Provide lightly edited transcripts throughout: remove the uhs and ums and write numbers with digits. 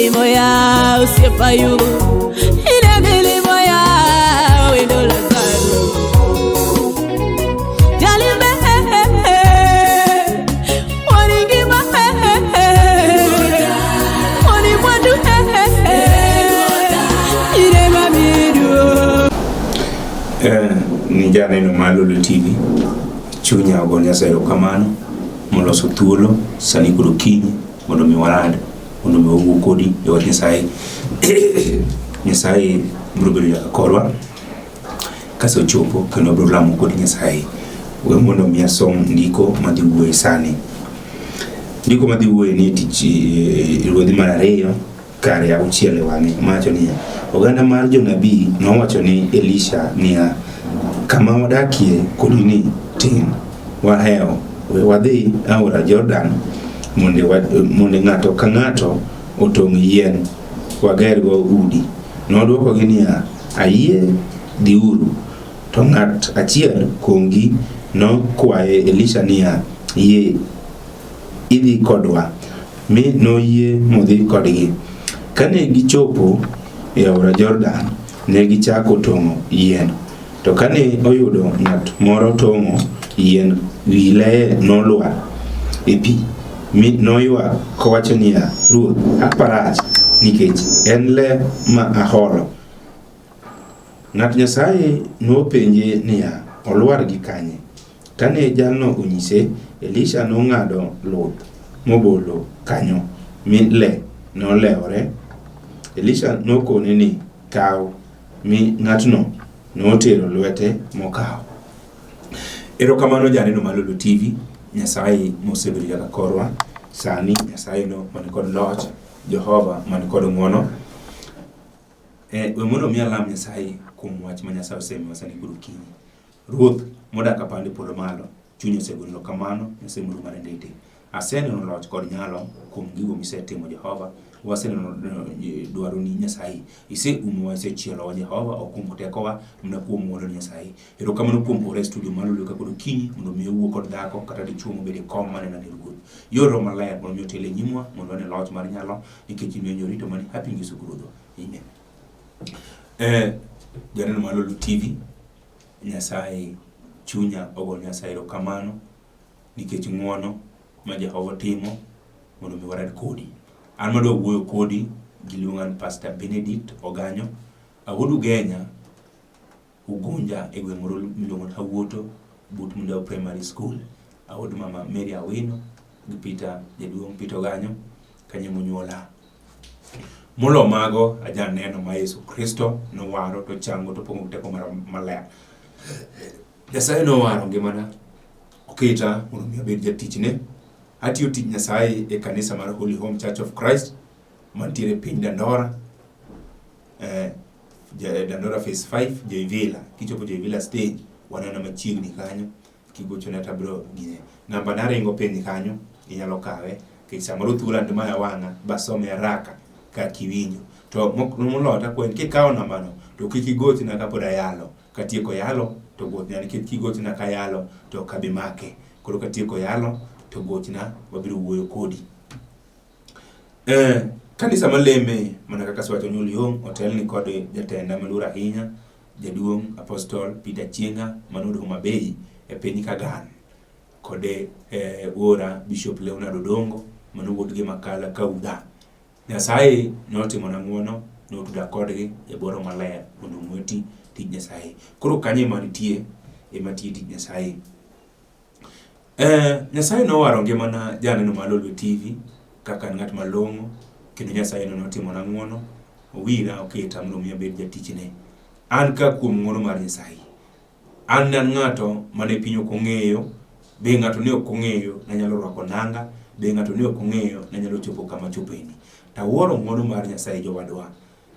milimo ya osiepa Ayubu, ine milimo ya wendo Lazaro. Jalime waningima wani mwandu ine mamidu. Ni janeno mar Lolwe TV, chunya ogo Nyasaye erokamano moloso thuolo sani kod okinyi mondo mi warad, mondo mi wawuo kodi e wach Nyasaye. Nyasaye biro bedo nyaka korwa kasechopo kendo abiro lamo kodi Nyasaye. We mondo mi asom ndiko madhi wuoye sani. Ndiko madhi wuoye ni e tich ruodhi mar ariyo kare auchiel e wang'e mawacho niya, oganda mar jonabi nowacho ni Elisha niya, kama wadakie kodi ni tin, wahewo, we wadhi aora Jordan mondo ng'ato ka ng'ato otong' yien wagergo udi. Nodwokogi niya, ayie dhiuru. To ng'at achiel kuomgi nokwaye Elisha niya, yie idhi kodwa, mi noyie modhi kodgi. Kane gichopo e aora Jordan, ne gichako tong'o yien. To kane oyudo ng'at moro tong'o yien, wi leye nolwar e pi, mi noywak kowacho niya, Ruoth, aparach, nikech en le ma aholo. Ng'at Nyasaye nopenje niya, Olwar gi kanye? Kane jalno onyise, Elisha nong'ado luth mobolo kanyo, mi le nolewore. Elisha nokone ni, Kaw, mi ng'atno notero lwete mokawo. Erokamano janeno mar Lolwe TV, Nyasaye mosebedo nyaka korwa. Sani Nyasaye no man kod loch, Jehova man kod ng'wono. We mondo mi alam Nyasaye kuom wach ma Nyasaye osemiwa sani kod okinyi. Ruoth modak apande polo malo, chuny osegoni erokamano, Nyasaye moru mar ndete. Aseneno loch kod nyalo kuom gigo misetimo Jehova. Waseneno dwaroni Nyasaye. Iseumowa, isechielowa Jehova, ok kuom tekowa, mana kuom ng'wononi Nyasaye. Erokamano kuom ora e studio mar Lolwe kod okinyi mondo mi owuo kod dhako kata dichuo mobedo e kom maneno ni Ruoth. Yor Roho Maler mondo mi otel e nyimwa mondo wane loch mar nyalo nikech in e jorito mani happy Yesu Ruodhwa. Amen. Janeno mar Lolwe TV, Nyasaye chunya ogo Nyasaye erokamano nikech ng'wono ma Jehova timo mondo mi warad kodi. An madwa wuoyo kodi giluonga ni Pastor Benedict Oganyo, awuod Ugenya, Ugunja e gweng' moro miluongo ni Awuoto but Mundau Primary School. Awuod mama Mary Awino gi Peter jaduong' Peter Oganyo kanyo monyuola. Molo mago ajaneno ma Yesu Kristo nowaro to chango to pong'o gi teko mar maler. Nyasaye nowaro ngimana oketa mondo mi abed jatichne. Atiyo tich Nyasaye e kanisa mar Holy Home Church of Christ mantiere e piny Dandora. Dandora Phase 5 Joy Villa. Kichopo Joy Villa stage wanena machiegni kanyo. Kigochona to abiro gine. Namba na ringo piny kanyo inyalo kawe. Nikech samoro thuolo and maya wang'a basome haraka kaka iwinjo. To moloyo to akwayi ni kikawo nambano to kik igochna kapod ayalo. Katieko yalo to gochna nikech kigochna kayalo to ok abi make. Koro katieko yalo to gochna wabiro wuoyo kodi. Kanisa maleme mana kaka asewacho ni Holy Home otelni kod jatenda maluor ahinya jaduong' Apostle Peter Chieng'a mano Homa Bay e piny Kagan kod wuora Bishop Leonard Odongo mano wuod gi Makala Kaudha. Nyasaye notimona ng'uono notuda kodgi e boro maler mondo mwati tij Nyasaye. Koro kanyo ema nitie ema tiye tij Nyasaye. Nyasaye nowaro ngimana janeno mar Lolwe TV kaka an ng'at malong'o kendo Nyasaye no notimona ng'uono owira oketa mondo mi abed jatichne. An ka kuom ng'uono mar Nyasaye. An ne an ng'ato mane piny ok ong'eyo, be ng'ato ne ok ong'eyo nanyalo rwako nanga, be ng'ato ne ok ong'eyo nanyalo chopo kama achopeni. To awuoro ng'uono mar Nyasaye jowadwa,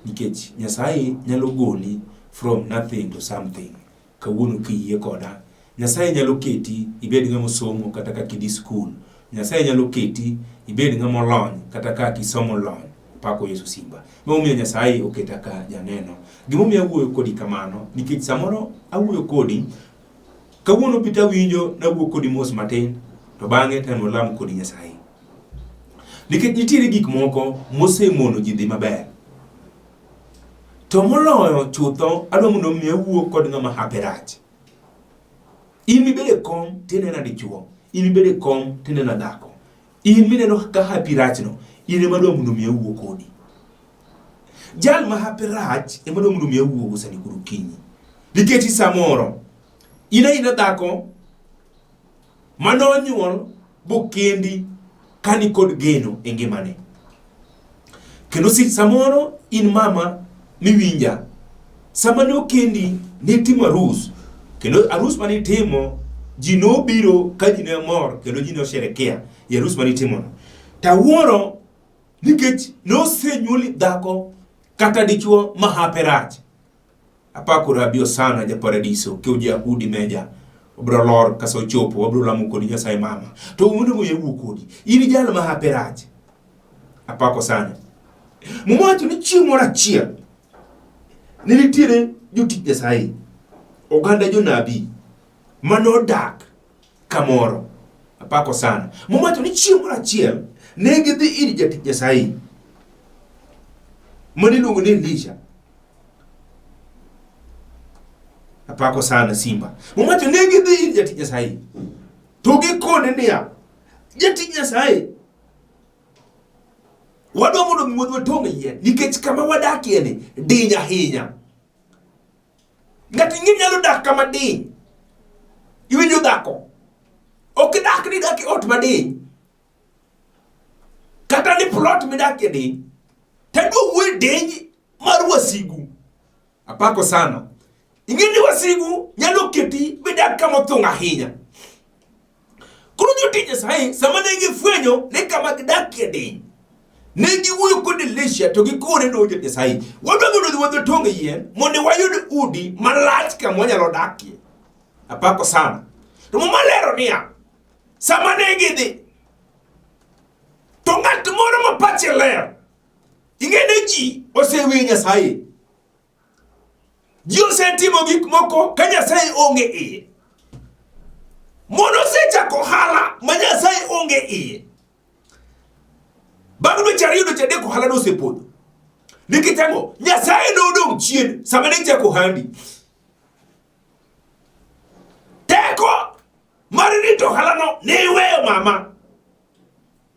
nikech Nyasaye nyalo goli from nothing to something. Kawuono kiyie koda, Nyasaye nyalo keti ibed ng'ama osomo kata ka kidhi skul. Nyasaye nyalo keti ibed ng'ama olony kata ka kisomo lony. Pako Yesu Simba. Momiyo Nyasaye oketa ka janeno. Gimomiyo awuoyo kodi kamano, nikech samoro awuoyo kodi, kawuono pita winjo nawuo kodi mos matin, to bang'e to walam kodi Nyasaye. Nikech nitiere gik moko mosemono ji dhi maber. To moloyo chutho, adwa mondo mi awuo kod ng'ama hape rach. In mibedo e kom tinena dichuo, in mibedo e kom tinena dhako. In mineno ka hapi rachno, in ema adwa mondo mi awuo kodi. Jal ma hape rach ema adwa mondo mi awuogo sani kod okinyi. Nikech samoro in aina dhako mane onyuol bokendi ka ni kod geno e ngimane. Kendo si samoro in mama miwinja, sama ne okendi nitimo arus, kendo arus mane itimo ji nobiro ka ji ne mor kendo ji ne osherekea e arus mane itimono. Tawuoro nikech nosenyuoli dhako kata dichuo ma hape rach. Apako Rabi Osana ja paradiso ke Yahudi meja obro lor kasa ochopo wabro lamo kodi Nyasaye mama to mondo moye wuo kodi in jal ma hape rach. Apako sana. Muma wacho ni chieng' moro achiel ne nitiere jotich Nyasaye, oganda jonabi manodak kamoro. Apako sana. Muma wacho ni chieng' moro achiel ne gidhi ir jatich Nyasaye mane iluongo ni Elisha. Apako sana Simba. Muma wacho ne gidhi ir jatich Nyasaye to gikone niya, jatich Nyasaye wadwa mondo mi wadwa tong' yien nikech kama wadakie ni diny ahinya. Ng'ato ing'e nyalo dak kama diny. Iwinjo dhako? Ok idak ni idak e ot madiny. Kata ni plot midakie diny. Tadwa wuoyo diny mar wasigu. Apako sana. Ing'e ni wasigu nyalo keti midak kama othung' ahinya. Koro jotich Nyasaye sama ne gifwenyo ni kama gidakie diny, ne giwuoyo kod Elisha to gikone ni jotich Nyasaye, wadwa mondo dhi wadhi tong' yien mondo wayud udi malach kama wanyalo dakie. Apako sana. To Muma lero niya, sama ne gidhi, to ng'at moro ma pache ler, ing'e ni ji oseweyo Nyasaye. Ji osetimo gik moko ka Nyasaye onge iye. Mon osechako ohala ma Nyasaye onge iye. Bang' dweche ariyo dweche adek ohala no osepodho. Nikech ang'o? Nyasaye nodong' chien sama ne ichako ohandi. Teko mar rito ohalano ne iweyo mama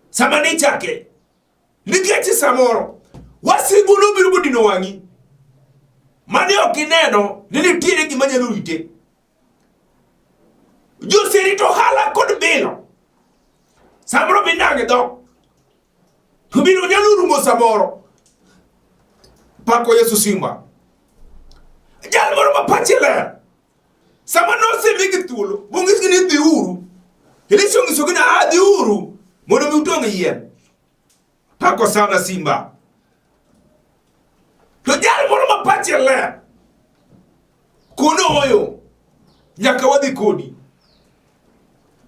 sama ne ichake. Nikech samoro wasigu nobiro modino wang'i mane ok ineno ni nitiere gima nyalo rite. Joserito ohala kod bilo samoro binang' e dhok to biro nyalo rumo samoro. Pako Yesu Simba. Jal moro ma pache ler sama nosemigi thuolo monyisgi ni dhiuru, Elisha onyisogi ni ah, dhiuru mondo mi utong' yien. Pako sana Simba. To jal moro ma pache ler kono oyo nyaka wadhi kodi.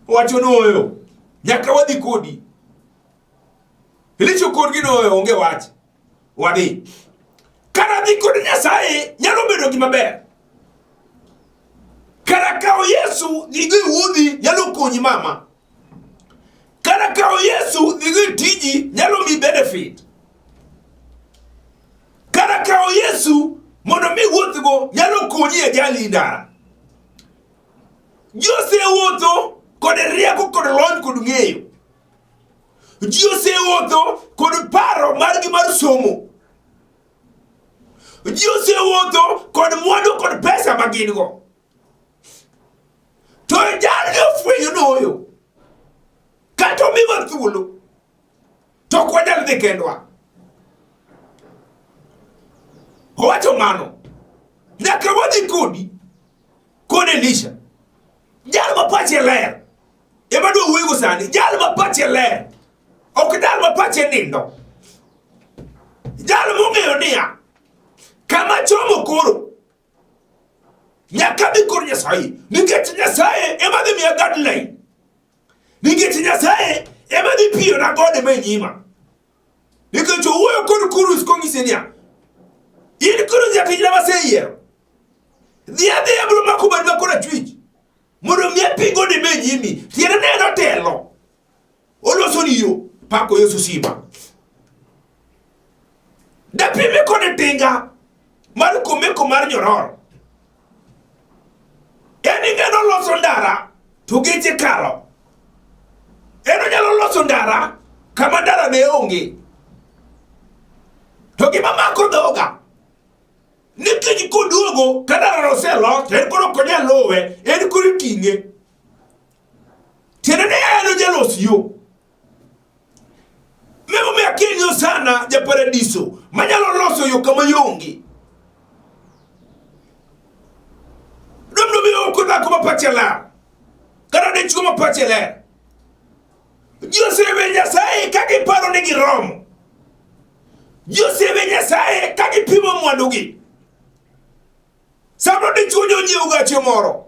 Owacho ni oyo nyaka wadhi kodi. Elisha kodgi ni oyo onge wach. Wadhi. Kara dhi kod Nyasaye nyalo bedo gima ber. Kara kawo Yesu dhigo e wuodhi nyalo konyi mama. Kara kawo Yesu dhigo e tiji nyalo mi benefit. Kara kawo Yesu mondo mi wuothgo nyalo konyi e jali ndara. Ji osewuotho kod rieko kod lony kod ng'eyo. Ji osewuotho kod paro margi mar somo. Ji osewuotho kod mwandu kod pesa ma gin go. To jalni ofwenyo noyo. Kata omiwa thuolo to ok wanyal dhi kendwa. Owacho mano. Nyaka wadhi kodi kod Elisha. Jal ma pache ler ema dwa wuoyogo sani. Jal ma pache ler ok jal ma pache nindo. Jal mong'eyo niya kama chomo koro nyaka dhi kor Nyasaye nikech Nyasaye ema dhi miya guideline nikech Nyasaye ema dhi piyona gode ma e nyima nikech owuoyo kod Kurus kong'ise niya in koro jatijna maseyiero dhi adhiya biro mako badi ma korachwich mondo mi api gode ma e nyimi tiende ne en otelo oloso ni yo. Pako Yesu Simba. Dapime kod tinga mar komeko mar nyororo. En ing'eno loso ndara to geche kalo. En onyalo loso ndara kama ndara ne onge. To gima mako dhoga ni kiny koduogo ka ndara oselos to en koro ok onyal luwe, en koro iting'e. Tiende ni en ojalos yo. Emomiyo akenyo sana japaradiso manyalo loso yo kama yo onge. Dwamno miyo ok dhako ma pache ler kata dichwo ma pache ler. Ji osewe Nyasaye ka giparo ni giromo. Ji osewe Nyasaye ka gipimo mwandugi. Samoro dichwo nyo nyiewo gache moro.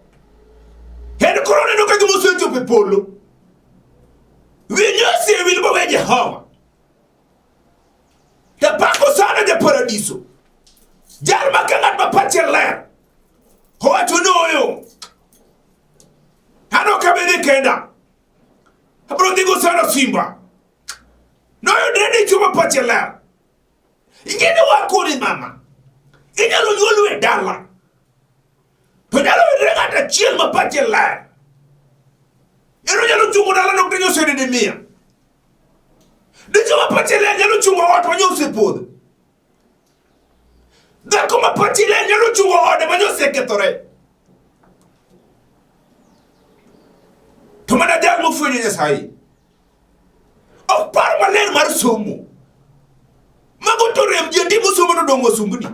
En koro oneno ka gima osechopo e polo. Wiye osewil mowe Jehova. Tapako sana ja paradiso. Jal ma ka ng'at ma pache ler. Owacho ni oyo. An ok abedie kenda. Abiro dhi go sana simba. Noyudre dichwo ma pache ler. Ing'e ni wakoni mama, inyalo nyuolu e dala to nyalo yudre ng'ato achiel ma pache ler. En onyalo chungo dalano kata nyoso mia. Dichwo ma pache ler nyalo chungo ot ma nyoso e podho. Dhako ma pache ler nyalo chungo ode ma nyoso okethore. To mana jal mofwenyo Nyasaye ok par maler mar somo. Mago to rem ji adi mosomo to dongo wasumbni.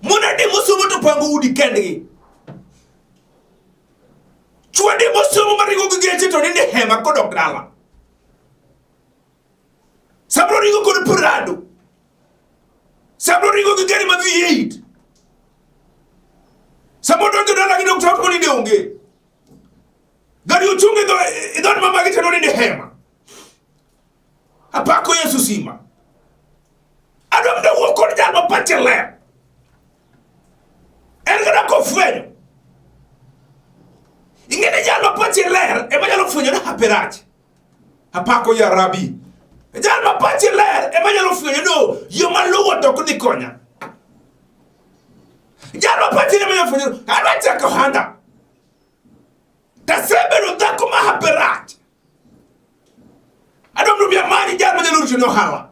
Mon adi mosomo to pango udi kendgi. Chwo adi mosomo maringo gi geche to nindo e hema kodok dala. Samoro ringo kod Prado. Samoro ringo gi gari ma V8. Samoro donjo dala gi dok to ot moninde onge. Gari ochung' e dhood mamagi to nonindo e hema. Apako Yesu sima. Adwa mondo awuo kod jal ma pache ler. En kata kofwenyo. Ing'e ni jal ma pache ler ema nyalo fwenyo ni hape rach. Apako ya Rabi. Jal ma pache ler ema nyalo fwenyo ni yo maluwo to ok dhi konya. Jal ma pache ler ema nyalo fwenyo ni adwa chako ohanda. Tasebedo dhako ma hape rach. Adwa mondo mi amany jal manyalo rito ni ohala.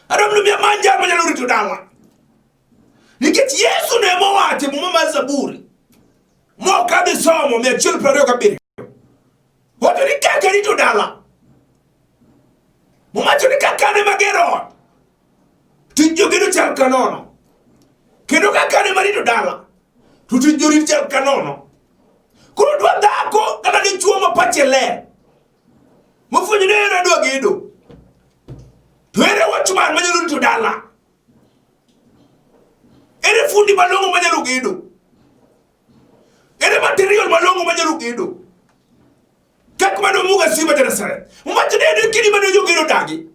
Adwa mondo mi amany jal manyalo rito dala. Nikech Yesu ne mowacho e Muma mar Zaburi mok adhi somo 127. Wacho ni kaka rito dala. Mowacho ni kaka ne magero ot. Tij jogedo chal ka nono. Kendo kaka ne marito dala. To tij jorit chal ka nono. Koro dwa dhako kata dichuo ma pache ler. Mofwenyo ni en adwa gedo. To ere watchman manyalo rito dala? Ere fundi malong'o manyalo gedo? Ere material malong'o manyalo gedo? Kak mano muga simba ja Nazareth. Wacho ni en kidi mane jogedo dagi.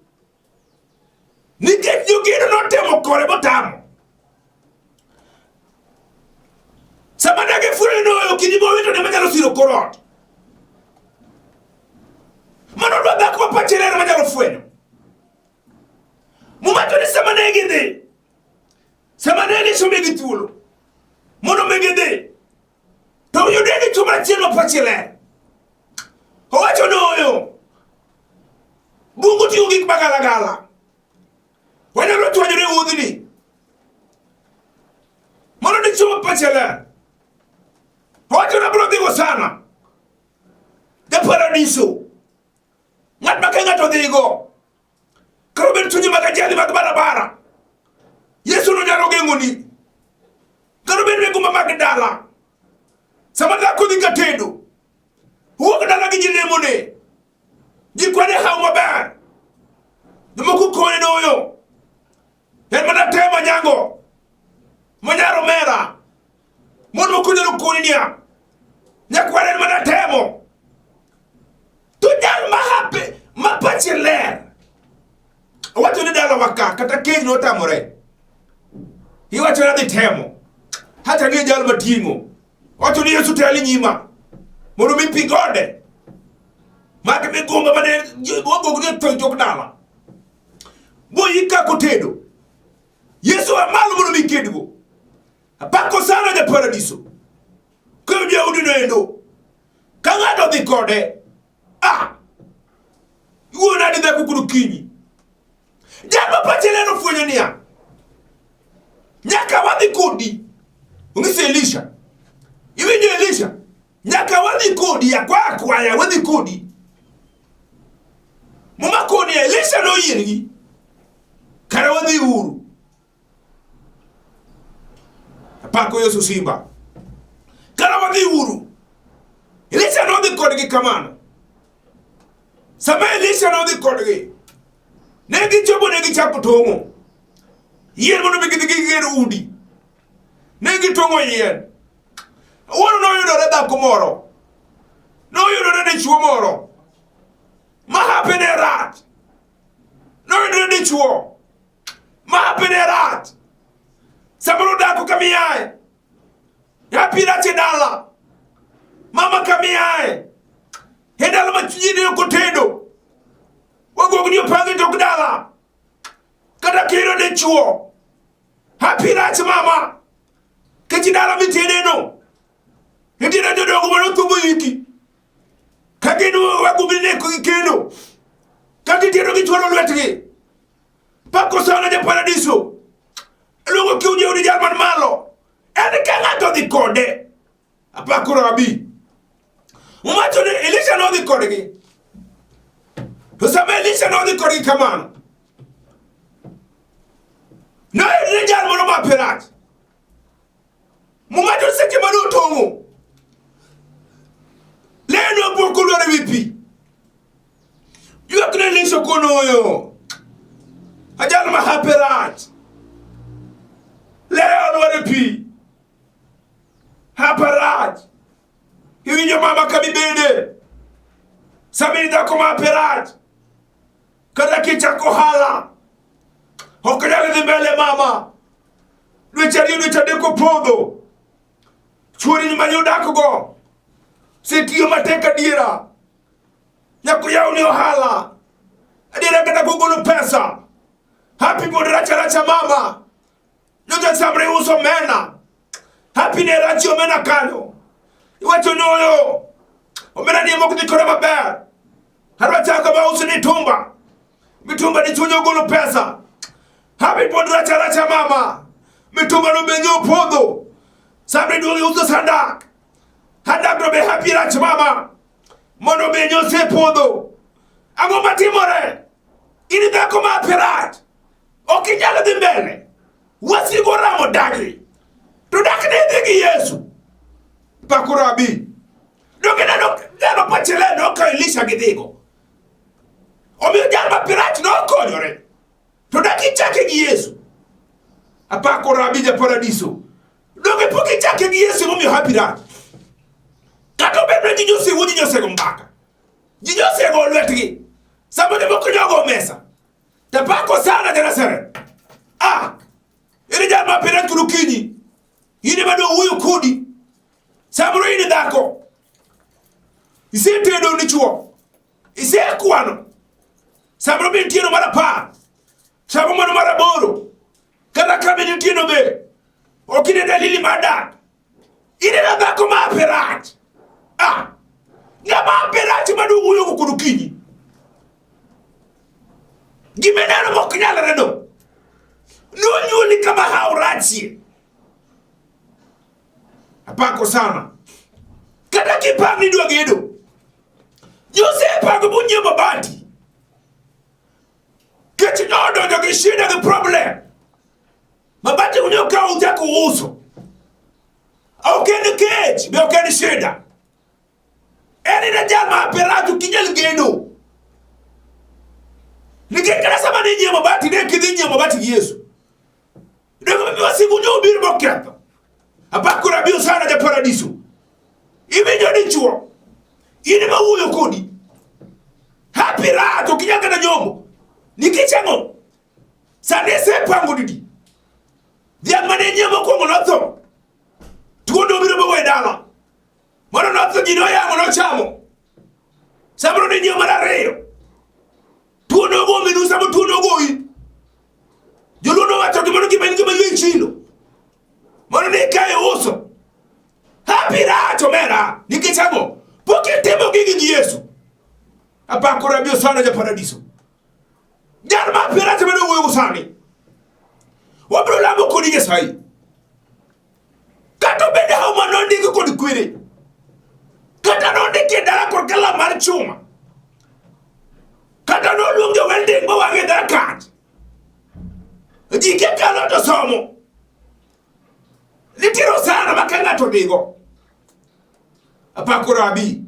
Nikech jogedo notemo kore motamo. Sama ne gifwenyo ni oyo kidi mowito ne manyalo siro kor ot. Mano dwa dhako ma pache ler manyalo fwenyo. Muma ni sama ne gidhi, sama ne Elisha omigi thuolo mondo mi gidhi, to oyude dichwo machielo ma pache ler. Owacho ni ooyo, bungu ting'o gik magalagala. Wanyalo chwanyore e wuodhni. Mano dichwo ma pache ler. Owacho ni abiro dhigo sana e paradiso. Ng'at ma ka ng'ato dhigo, kata obed chunye mag ajali mag barabara, Yesu nonyalo geng'oni. Kata obed migumba mag dala, sama dhako dhi ka tedo, wuok dala gi ji lemone, ji kwane haw maber, jomoko kone noyo, en mana tema nyango, manyaro mera, mon moko nyalo koni niya, nyakwar en mana temo. To jal ma hape, ma pache ler, owacho ni dalawa ka, kata keny notamore. Iwacho ni adhi temo. Hata ni jal mating'o. Owacho ni Yesu teli nyima. Mondo mi pi gode. Mag migumba mane wagogni e tho tok dala. Boyika kotedo. Yesu amalo mondo mi kedgo. Apako sana ja paradiso. Koro Daudi noendo. Ka ng'ato odhi kode, ah, iwuoyo nade dhako kod okinyi? Jal ma pache ler ofwenyo niya, nyaka wadhi kodi. Onyiso Elisha. Iwinjo Elisha? Nyaka wadhi kodi, akwa akwaya wadhi kodi. Muma koni Elisha noyiengi. Kare wadhi uru. Apako Yesu Simba. Kara wadhi uru. Elisha nodhi kodgi kamano. Sama Elisha nodhi kodgi, ne gichopo ne gichako tong'o yien mondo mi gidhi giger udi. Ne gitong'o yien. Wuoro noyudore dhako moro, noyudore dichwo moro ma hape ne rach. Noyudore dichwo ma hape ne rach. Samoro dhako kamiaye, hapi rach e dala, mama kamiaye, e dala ma chunyi ne ok otedo, wagogni opangi tok dala, kata kendo dichwo, hapi rach mama, kech dala mitedeno, nitiere jodongo mane othubo iki, ka gin wagumbni ne kendo, ka gitedo gichwalo lwetgi. Pako sana ja paradiso. Luongo kiuje udi jal man malo. En ka ng'ato dhi kode. Apako rabi. Mwacho ni Elisha nodhi kodgi. To sama Elisha nodhi kodgi kamano, noyudre jal moro ma pirach. Muma to seche mane otong'o, le nobwok kolwar e wi pi. Ywak ne Elisha konoyo. Ajal ma hape rach. Le olwar e pi. Hapa rach. Iwinjo mama kamibede. Sama in dhako ma hape rach. Kata kichako ohala. Ok nyal dhi mbele mama. Dweche ariyo dweche adek opodho. Chuori mane udakgo. Setiyo matek adiera. Nyaka oyawni ohala. Adiera kata kogolo pesa. Happy pod racha racha mama. Nyocha samre uso omena. Happy ne rachi omena kanyo. Iwacho noyo. Omena ni mok dhi kode maber. Adwa chako ma uso mitumba. Mitumba ni chuny ogolo pesa. Happy pod racha racha mama. Mitumba no benyo opodho. Samre duogi uso sandak. Handak no be happy rach mama. Mondo benyo osepodho. Ang'o matimore? In dhako ma happy rach. Ok inyal dhi mbele. Wasigu oramo dagi. To dak ne idhi gi Yesu. Pakuru abi. Donge neno neno pachele nokawo Elisha gidhigo. Omiyo jal ma pirach nokonyore. To dak ichake gi Yesu. Apako rabi ja paradiso. Donge pok ichake gi Yesu emomiyo happy rach. Kata obedo ni ji josewuo ji josego mbaka. Ji josego lwetgi. Sama jomoko jogo mesa. Tapako sana ja Nazareth. Ah! Ine jal ma pirach kod okinyi. In ema dwa wuoyo kodi. Samoro in dhako. Isetedo dichuo. Isekwano. Samoro be nitieno mar apar. Samoro mano mar aboro. Kata ka be nitieno be. Ok ine dalili mar dak. Ineno dhako ma hape rach. Ah! Ng'ama hape rach ma dwa wuoyo kod okinyi. Gima ineno mok nyalre no. Nonyuoli kama hawo rachie. Apako sana. Kata kipang ni dwa gedo. Josepango monyiewo mabati. Kech nodonjo gi shida gi problem. Mabati unyo ka uchako uso. Ok en kech, be ok en shida. En ina jal ma perach ok inyal gedo. Nikech kata sama ne inyiewo mabati ne kidhi nyiewo mabati gi Yesu. Donge mi wasigu nyo obiro moketho. Apako rabio sana ja paradiso. Iwinjo dichuo. In ema wuoyo kodi. Happy rach ok inyal kata nyombo. Nikech ang'o? Sani isepango didi. Dhiang' mane inyiewo mokwongo notho. Tuo nobiro mowe dala. Mano notho ji noyang'o nochamo. Samoro ne nyiewo mar ariyo. Tuo nogo minu samo tuo nogoyi. Joluo nowacho gimoro gima en gima ywe chilo. Mano ne ikayo uso. Hapi rach omera nikech ang'o? Pok itimo gigi gi Yesu. Apako Rabi Osana ja paradiso. Jal ma hapi rach ema nowuoyo go sani. Wabiro lamo kodi Nyasaye. Kata obed hawo ma nondiki kod kwere. Kata nondiki e dala kod kalam mar chuma. Kata noluong jo welding mowang' e dala kach. Ji kia kalo to somo. Nitiere osana ma ka ng'ato dhigo. Apako Rabi.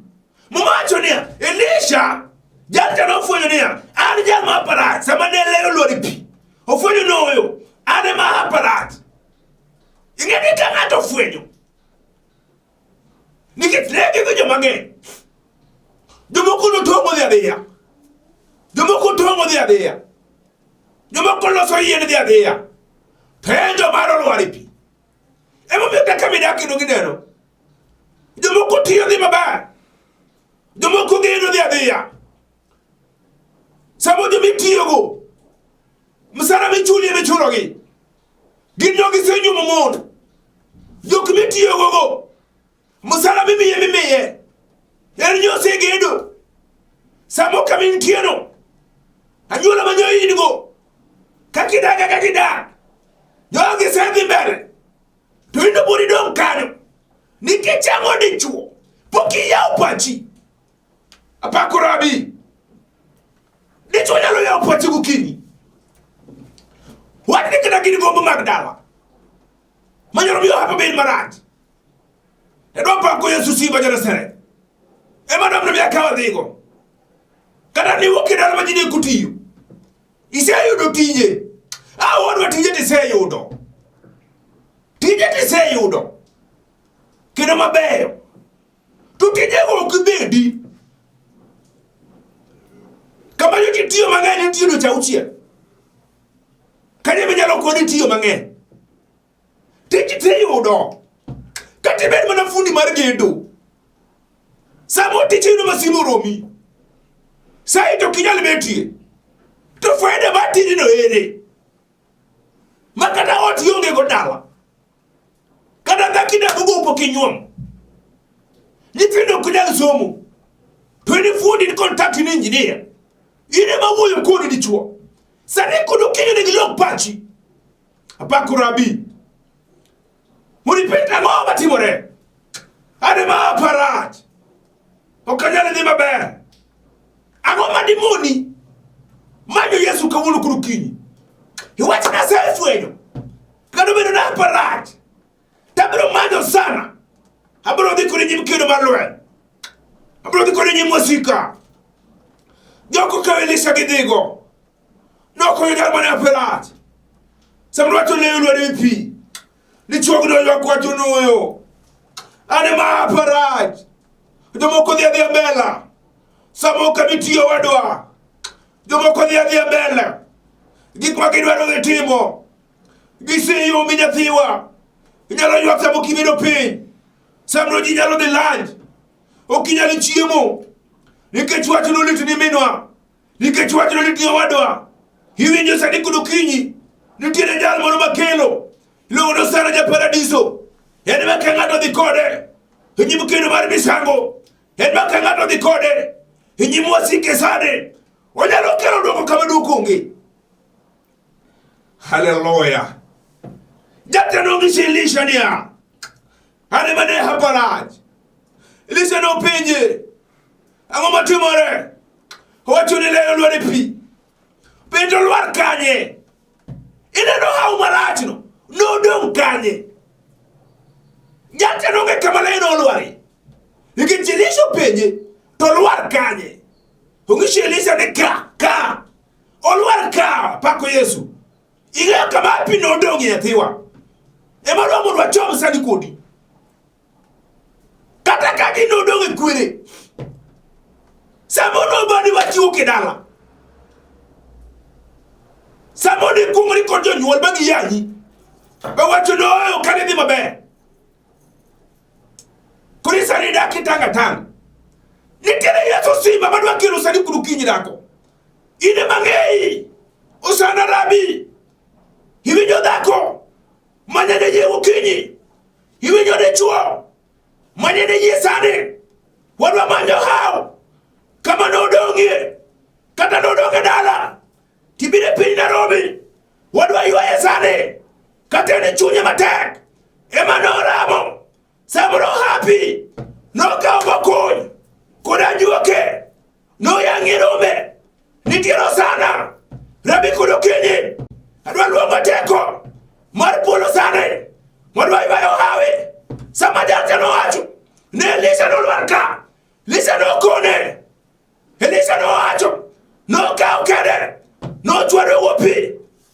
Muma wacho niya, Elisha jalcha nofwenyo niya, an jal ma aparach sama ne ler olwar e pi. Ofwenyo noyo, an ema aparach. Ing'e ni ka ng'ato ofwenyo, nikech ne gigo joma ng'eny. Jomoko notong'o dhi adhiya. Jomoko tong'o dhi adhiya. Jomoko loso yien dhi adhiya. To en joma olwar e pi. Emomiyo kaka midak kendo gineno. Jomoko tiyo dhi maber. Jomoko gedo dhi adhiya. Samo joma itiyogo, msara michuli ema ichulogi. Gin jogi gisenyuomo mon. Jok mitiyogogo, msara mimiye mimiye. En nyosegedo. Samo kama intieno, anyuola ma nyo in go, kaka idak kaka idak, jogi osedhi mbele. To in to pod idong' kanyo. Nikech ang'o dichuo? Pok iyawo pachi. Apako Rabi. Dichuo nyalo yawo pache gokinyi. Wach ni kata gin gombo mag dala. Manyalo miyo hapa bed marach. Adwa pako Yesu Simba ja Nazareth. Ema dwa mondo mi akaw adhigo. Kata niwuok e dala ma ji ne ok otiyo. Iseyudo tije. Ah, wadwa tije tiseyudo. Tije tiseyudo. Kendo mabeyo. To tijego ok bedi. Kama nyocha itiyo mang'eny itiyo dweche auchiel. Kanyo ema inyalo koni tiyo mang'eny. Tich tiyudo. Kata ibed mana fundi mar gedo. Samo tich iyudo ma simu oromi. Sai to ok inyal betie. To faida mar tijno ere? Ma kata ot ionge go dala. Kata dhaki dago pok inyuomo. Nyithindo ok nyal somo. To in fundi in contact ni engineer. In ema wuoyo kodi dichuo. Sani kod okinyi onego ilok pachi. Apako Rabi. Mondo ipenj ang'o matimore. An ema aparach. Ok anyal dhi maber. Ang'o ma dimoni manyo Yesu kawuono kod okinyi? Iwacho ni asefwenyo. Kata obedo ni aparach, to abiro manyo sana. Abiro dhi kode nyim kedo mar lweny. Abiro dhi kode nyim wasika. Joko kawo Elisha gidhigo. Nokonyo jal mane aparach. Sama wacho leyo lwar e pi. Dichuogno ywak wacho nuoyo. An ema aparach. Jomoko dhi adhiya mbele. Sama ok abi tiyo wadwa. Jomoko dhi adhiya mbele. Gik ma gidwaro gitimo. Giseyombi nyathiwa. Inyalo ywak sama ok ibedo piny. Samoro ji nyalo dhi lunch. Ok inyal chiemo. Nikech wach nolit ni minwa. Nikech wach nolit ni owadwa. Iwinjo sani kod okinyi. Nitiere jal moro makelo. Iluongo ni Osana ja Paradiso. En ema ka ng'ato dhi kode e nyim kendo mar misango. En ma ka ng'ato dhi kode e nyim wasike sani. Onyalo kelo dwoko kama dwoko onge. Haleluya. Jatelo nonyiso Elisha niya, an ema ne hapa rach. Elisha nopenje, ang'o matimore? Owacho ni leyo lwar e pi. Penjo lwar kanye? Ineno haw marachno, nodong' kanye? Jatelo onge kama leyo nolwarie. Nikech Elisha openje, to lwar kanye? Onyiso Elisha ni ka, ka. Olwar ka, pako Yesu. Ing'eyo kama pi nodong'ie nyathiwa. Ema dwa mondo wachom sani kodi. Kata ka gino odong' e kwere. Sama onogo ni wachiwo kidala. Sama onikuong'ri kod jonyuol ma giyanyi. Ba wacho ni ooyo ok adhi maber. Koro sani idak itang' atang'. Nitiere Yesu simba madwa kelo sani kudu kinyi dhako. In ema ng'eyi. Osana rabi. Iwinjo dhako manyane yie gokinyi. Iwinjo dichuo manyane yie sani. Wadwa manyo haw kama nodong'ie kata nodong' e dala tibiro e piny Nairobi wadwa ywaye sani kata en e chunye matek ema noramo samoro hapi nokawo mokuny kod ajuoke noyang'ie rombe nitiere osana rabi kod okinyi adwa luongo teko mar polo sani wadwa ywayo hawi sama jalcha nowacho ne Elisha nolwar ka Elisha nokone Elisha nowacho nokawo kede nochwado go pi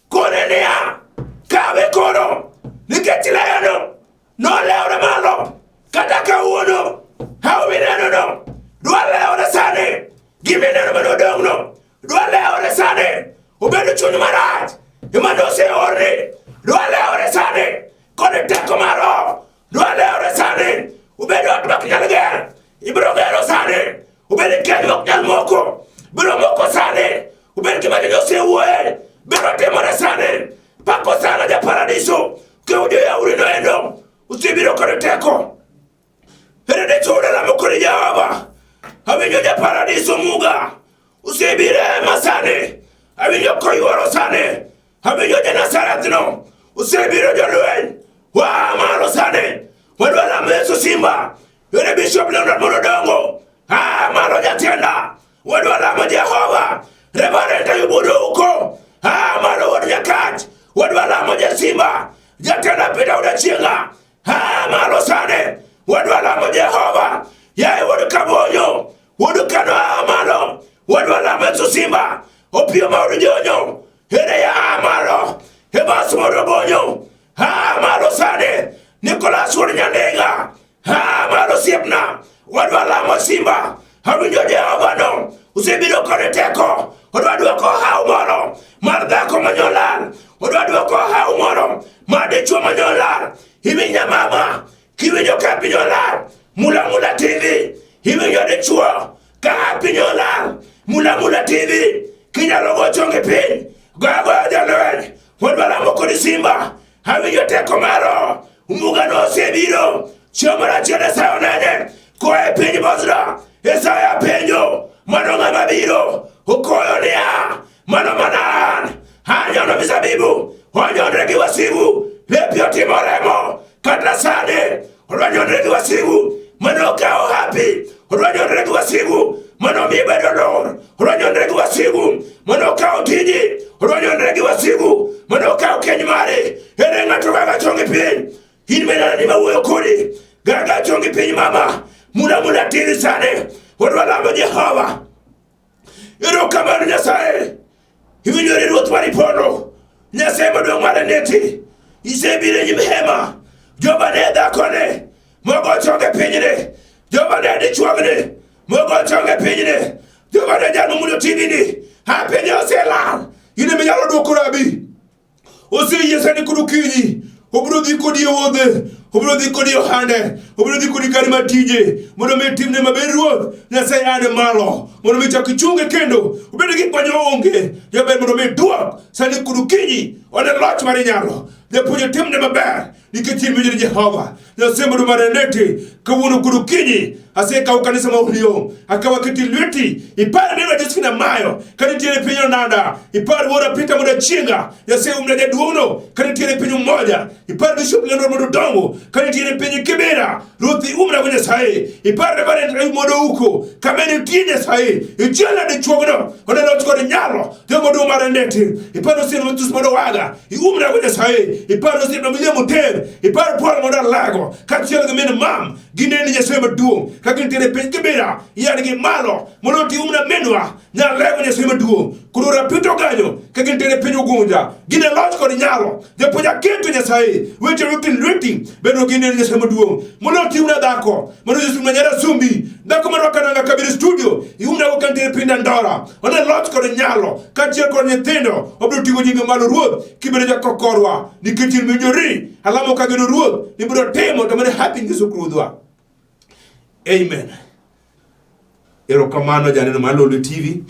kone niya kawe koro nikech leyano nolewore malo kata kawuono hawo minenono dwa lewore sani gimineno manodong'no dwa lewore sani obedo chuny marach ema noseorni dwa lewore sani kod teko mar roho dwa lewore sani obedo ot mak nyal ger ibiro gero sani obed keny ok nyal moko biro moko sani obed gima jojo osewuoye biro timore sani pako sana ja paradiso keujo yauri noendo osebiro kod teko ere dichude lamo kod jehova awinjo ja paradiso muga osebiro e hema sani awinjo koyworo sani awinjo ja Nazareth no osebiro jolweny waa malo sani wadwa lamo Yesu simba ere Bishop Leonard Monodongo ah malo jatenda wadwa lamo Jehova Reverend Ayubudo huko ah malo wuod Nyakach wadwa lamo Jasimba jatenda Peter Odachienga ah malo sani wadwa lamo Jehova yaye wuod Kabonyo wuod Kano ah malo wadwa lamo Yesu Simba Opiyo ma wuod Jonyo ere ya ah malo Evans wuod Obonyo ah malo sani Nicholas wuod Nyandiga ah malo osiepna wadwa lamo Simba awinjo Jehova no osebiro kod teko odwa dwoko haw moro mar dhako manyolal odwa dwoko haw moro mar dichuo manyolal iwinja mama kiwinjo ka piny olal mula mula TV iwinjo dichuo ka piny olal mula mula TV kinyalo go chonge piny go agoya jalweny wadwa lamo kod Simba awinjo teko maro Muga nosebiro chieng' moro achiel Esau onene koa e piny Bozra. Esau apenjo mano ng'ama biro okoyo niya mano mana an anyono mizabibu onyonre gi wasigu lepi otimo remo kata sani odwa nyonre gi wasigu mano okawo hapi odwa nyonre gi wasigu mano mi bedo lor odwa nyonre gi wasigu mano okawo tiji odwa nyonre gi wasigu mano okawo keny mari ere ng'ato gaga chongi piny in bende ni mawuoyo kodi gaga chongi piny mama mula mula tiri sani odwa lamo Jehova erokamano Nyasaye iwinjori ruoth mar polo Nyasaye maduong' mar neti isebiro e nyim hema joma ne dhakone mogo chonge pinyni joma ne dichuogni mogo chonge pinyni joma ne jal momulo tijini ha piny oselal in ema inyalo dwoko rabi oseyie sani kod okinyi obiro dhi kodi e wuodhe obiro dhi kodi e ohande obiro dhi kodi kare mar tije mondo mi timne maber ruoth nyasaye ane malo mondo mi chak ichunge kendo obed gi gik manyo onge jaber mondo mi duok sani kod okinyi one loch mar inyalo japuonj otimne maber nikech in winjri Jehova Nyasaye mondo mareneti kawuono kod okinyi asekawo kanisa ma Ohio akawo aketi lweti ipar minwa Josephine Amayo ka nitiere e piny Onanda ipar wuora Peter mondo Achienga Nyasaye umna jaduong'no ka nitiere e piny Umoja ipar Bishop Leonard mondo Dongo ka nitiere e piny Kibera Ruoth iumna go Nyasaye ipar Reverend Ayub mondo Uko kama nitie Nyasaye ichiel dichuogno one loch kod nyalo Jehova maduong' mar ndeti ipar osiep Matus mondo waga iumna go Nyasaye ipar osiep William Oter ipar Paul mondo alago kaachiel gi min mam gineni Nyasaye maduong' ka gintiere e piny Kibera yadgi malo mondo otiumna minwa nyalego Nyasaye maduong' koro rapito ganyo ka gintiere e piny Ugunja gin e loch kod nyalo japuonj aketo Nyasaye weche duto e lweti bedo gineni Nyasaye maduong' mondo otiumna dhako mondo Yesu nyara Sumbi dhako marwako nanga kabiro studio iumna go kantiere piny Dandora one loch kod nyalo kaachiel kod nyithindo wabiro ting'o nyinge malo ruoth kibedo jakokorwa nikech in winjori alamo kageno ruoth ibiro timo to mana happy Yesu Ruodhwa amen. Erokamano janeno mar Lolwe TV.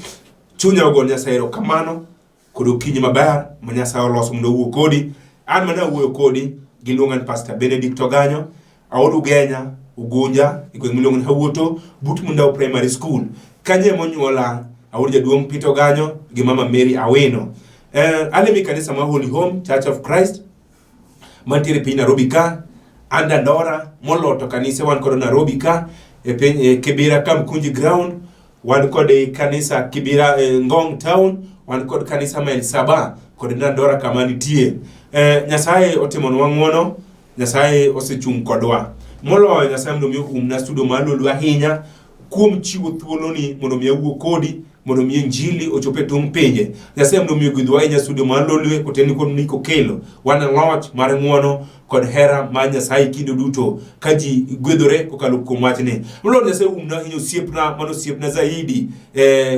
Chunya ogo Nyasaye erokamano kod okinyi maber ma Nyasaye oloso mondo owuo kodi. An mana awuoyo kodi giluonga ni Pastor Benedict Oganyo, aod Ugenya, Ugunja, e gweng' miluongo ni Hawuoto, but Mundau Primary School. Kanyo ema onyuola, aod jaduong' Peter Oganyo gi mama Mary Awino. Alemo e kanisa mar Holy Home Church of Christ mantiere e piny Nairobi ka, an Dandora moloto kanise wan kod Nairobi ka e piny e Kibera Kamkunji Ground, wan kod e kanisa Kibera e Ngong Town, wan kod kanisa Mile Saba kod Dandora kama nitie. Nyasaye otimonwa ng'wono, Nyasaye osechung' kodwa. Moloyo Nyasaye mondo mi oumna studio mar Lolwe ahinya kuom chiwo thuoloni mondo mi awuo kodi mondo mi injili ochop e tung' pinje. Nyasaye mondo mi ogwedhwa ahinya studio mar Lolwe kotenni kod Nick Okello. Wan e loch mar ng'wono kod hera mar Nyasaye kinde duto ka ji gwedhore kokalo kuom wachni. Moloyo Nyasaye umna ahinya osiepna mano osiepna zaidi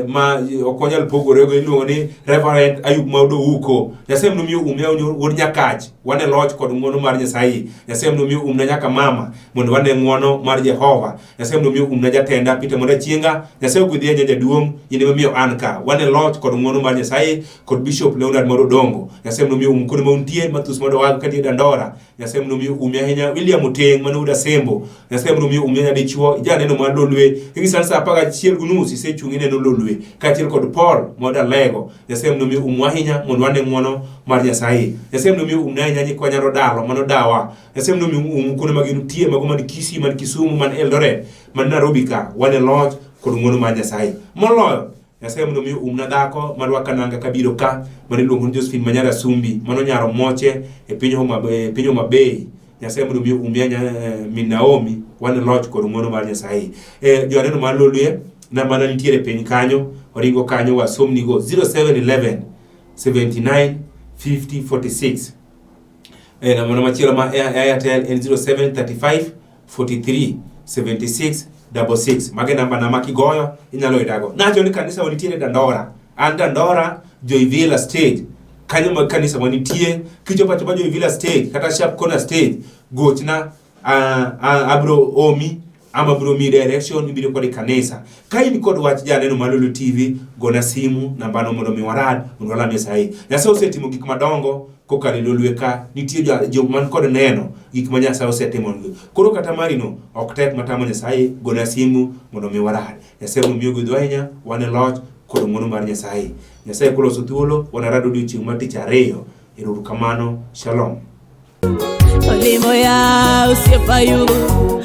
ma ok wanyal pogore go iluongo ni Reverend Ayub Maudo Uko. Nyasaye mondo mi oumne wuod Nyakach. Wan e loch kod ng'wono mar Nyasaye. Nyasaye mondo mi oumna nyaka mama mondo wane ng'wono mar Jehova. Nyasaye mondo mi oumna jatenda Peter Mondo Achienga. Nyasaye ogwedhi ahinya jaduong' in ema miyo an ka. Wan e loch kod ng'wono mar Nyasaye kod Bishop Leonard Moro Odongo. Nyasaye mondo mi oum kuonde ma untie, Matthews Mondo Wag kanie Dandora. Nyasaye mondo mi oumi ahinya William Oteng' mane wuod Asembo. Nyasaye mondo mi oumi ahinya dichuo janeno mar Lolwe. Ing'isa saa 11:30 isechung' ineno Lolwe kaachiel kod Paul Mondo Alego. Nyasaye mondo mi oumwa ahinya mondo wane ng'wono mar Nyasaye. Nyasaye mondo mi oumna ahinya nyikwa Nyaro Dalo mano dawa. Nyasaye mondo mi oum kuonde ma gintie mago man Kisii, man Kisumu, man Eldoret, man Nairobi ka wane loch kod ng'wono mar Nyasaye. Moloyo Nyasaye mondo mi oumna dhako marwaka nanga kabiro ka mane iluongo ni Josephine Manyara Sumbi mano nyaro moche e piny Homa e piny Homa Bay. Nyasaye mondo mi oumi min Naomi wane loch kod ng'wono mar Nyasaye. Joneno mar Lolwe namba na nitiere piny kanyo oringo kanyo wasomnigo 0711 79 50 46. Namba na machielo ma Airtel en 0735 43 76 66. Mage namba na ma kigoyo inyalo yudago. Nacho ni kanisa wanitiere Dandora. An Dandora Joy Villa stage. Kanyo ma kanisa wanitie. Kichopo achopa Joy Villa stage kata Sharp Corner stage gochna abro omi ama bro mi direction ibiro kod kanisa. Ka in kod wach janeno mar Lolwe TV, gona simu nambano mondo mi warad mondo walam Nyasaye. Nyasaye osetimo gik madongo kokalo e Lolwe ka nitie jok man kod neno gik ma Nyasaye osetimo. Koro kata marino ok tek matamo Nyasaye, gona simu mondo mi warad. Nyasaye mondo mi ogwedhwa ahinya, wan e loch kod ng'wono mar Nyasaye. Nyasaye koloso thuolo, wanarad odiochieng' mar tich ariyo. Ero uru kamano. Shalom. Olimo ya osiepa yugo.